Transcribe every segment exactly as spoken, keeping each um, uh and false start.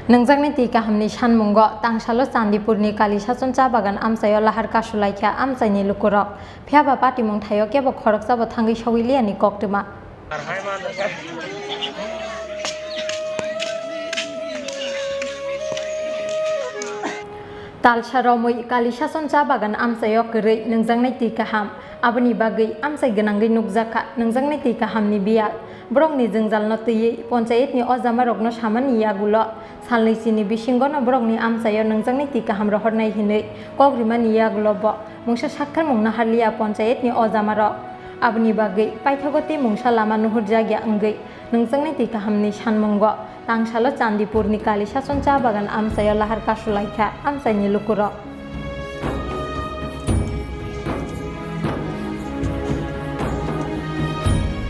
Nungjaknai twi kahamni sanmungo tangsalo Chandipurni Kali Sachon cha bagan amchaio lahar kasulaikha amchaini lukurok. Phiyaba patimung thaio kebo khoroksabo thangwi sogwi liyani koktwma. Talsa romwi Kali Sachon cha bagan amchaio kwrwi nungjaknai twi kaham. Aboni bagwi amchai gwnangwi nukjakha nungjaknai twi kahamni biyal. Borokni jwngjalno twiwi ponchayetni ojamarokno samani yagulo salnwi chini bisingono borokni amchaio nungjaknai twi kaham rohornai hinwi kok rimani yagulo bo mungsa sakharmung naharliya ponchayetni ojamarok. Aboni bagwi paithago tei mungsa lama nuhurjakya wngwi nungjaknai twi kahamni sanmungo tangsalo Chandipurni Kali Sachon cha bagan amchaio lahar kasulaikha amchaini lukurok.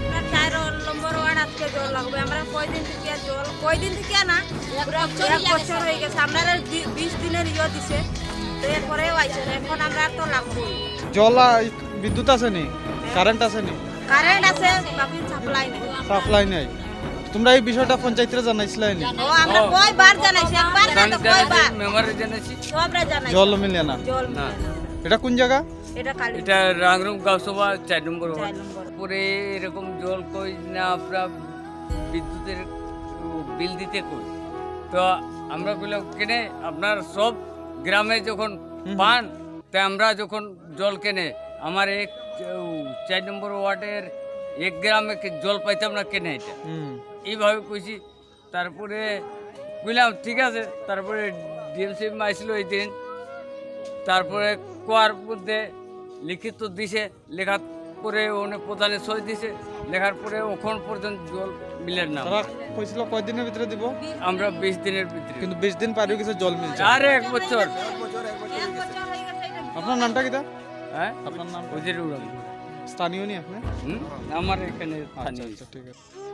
আমরা চার নম্বর ওয়ার্ড আজকে জল লাগবে। আমরা কয়দিন থেকে আর জল, কয়দিন থেকে আর না, পুরা এক বছর হয়ে গেছে। আমরা আর বি-, বিশ দিনের ইয়ে দিছে, তো এরপরেও আইছে না। এখন আমরা আর তো লাগবো। জল, আ, বিদ্যুৎ আছে নি? কারেন্ট আছে নি? কারেন্ট আছে, বাকি সাপ্লাই নেই। সাপ্লাই নাই। তোমরা এই বিষয়টা পঞ্চায়েতরে জানাইছিলায় নি? ও, আমরা কয়বার জানাইছি, একবার না তো কয়বার। মেম্বারে জানাইছি। সবরা জানাইছি। জল মিলে না? জল মিলে না। এটা কোন জায়গা? এটা কালী। এটা রাংরুম গাঁওসভা চার নম্বর ওয়ার্ড। চার নম্বর। পরে এরকম জল কই না, আপনার বিদ্যুতের বিল দিতে কই। তো আমরা কইলাম, "কেনে আপনার সব গ্রামে যখন হুম। পান, তে আমরা যখন জল কেনে, আমার এক, ও, চার নম্বর ওয়ার্ডের এক গ্রামে কে-, জল পাইতাম না কেনে এটা?" হুম। এইভাবে কইছি। তারপরে কইলাম, "ঠিক আছে।" তারপরে ডিএমসি আইছিল ওই দিন। তারপরে কোয়ার মধ্যে লিখিত দিছে, লেখার পরে ওনে প্রধানে সই দিছে, লেখার পরে ওখান পর্যন্ত জল মিলের না। তারা কইছিল কয়দিনের ভিতরে দিব? আমরা বিশ দিনের ভিতরে। কিন্তু বিশ দিন পার হয়ে গেছে, জল মিলছে না। আরে এক বছর। আপনার নামটা কিতা? হ্যাঁ? আপনার নাম? উজির উড়ান। স্থানীয় নি আপনি? হুম? আমার এখানে আচ্ছা, স্থানীয়। আচ্ছা, ঠিক আছে।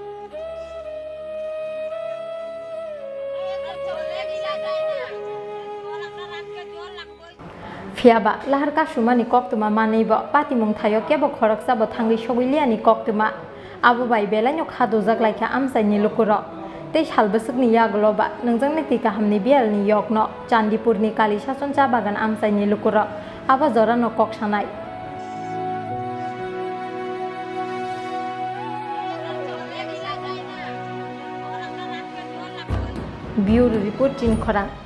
Phiyaba lahar kasumani koktwma manwi bo patimung thaio kebo khoroksa bo thangwi sogwi liyani koktwma. Abo bai belaino kha dujak laikha amchaini lukurok. Tei sal bwswkni yagulo ba nungjaknai twi kahamni biyalni yokno Chandipurni Kali Sachon cha bagan amchaini lukurok abo jorano kok sanai. Bureau Report, Chini Khorang.